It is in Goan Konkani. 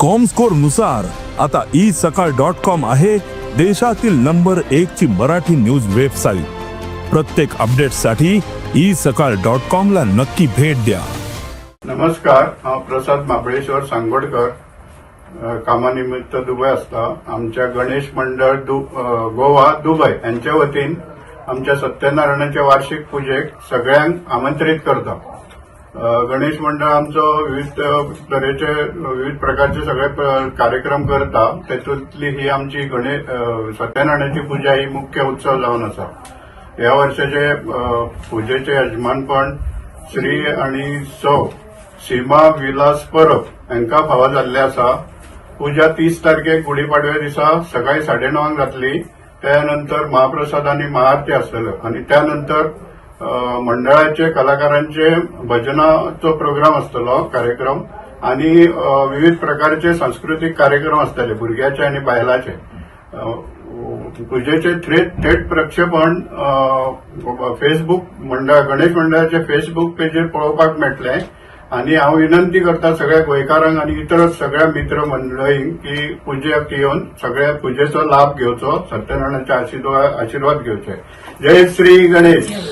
कॉमस्कोर नुसार आता ई सकाळ डॉट कॉम आहे देशातील नंबर एक ची मराठी न्यूज वेबसाईट. प्रत्येक अपडेटसाठी ई सकाळ डॉट कॉम ला नक्की भेट द्या. नमस्कार, हांव प्रसाद म्हाबळेश्वर सांगोडकर, कामानिमित्त दुबय आसता. आमच्या गणेश मंडळ गोवा दुबय यांच्या वतीन आमच्या सत्यनारायणाच्या वार्षिक पुजेक सगळ्यांक आमंत्रीत करता. गणेश मंडळ आमचो विविध तरेचे, विविध प्रकारचे सगळे कार्यक्रम करता. तेतूंतली ही आमची सत्यनारायणाची पुजा ही मुख्य उत्सव जावन आसा. ह्या वर्साचे पुजेचे यजमानपण श्री आणि सौ सीमा विलास परब हांकां फावो जाल्लें आसा. पुजा 30 तारखेक गुढीपाडव्या दिसा सकाळी 9:30 जातली. त्या नंतर महाप्रसाद आनी महाआरती आसतल्यो आनी त्या नंतर मंडळाचे कलाकारांचे भजनाचो प्रोग्राम आसतलो, कार्यक्रम आनी विविध प्रकारचे सांस्कृतीक कार्यक्रम आसतले भुरग्याचे आनी बायलाचे. पुजेचे थेट थेट प्रक्षेपण फेसबूक मंडळ, गणेश मंडळाचे फेसबूक पेजीर पळोवपाक मेळटलें आनी हांव विनंती करता सगळ्या गोंयकारांक आनी इतर सगळ्या मित्र मंडळींक की पुजेक येवन सगळ्या पुजेचो लाभ घेवचो, सत्यनारायणाचे आशीर्वाद घेवचे. जय श्री गणेश.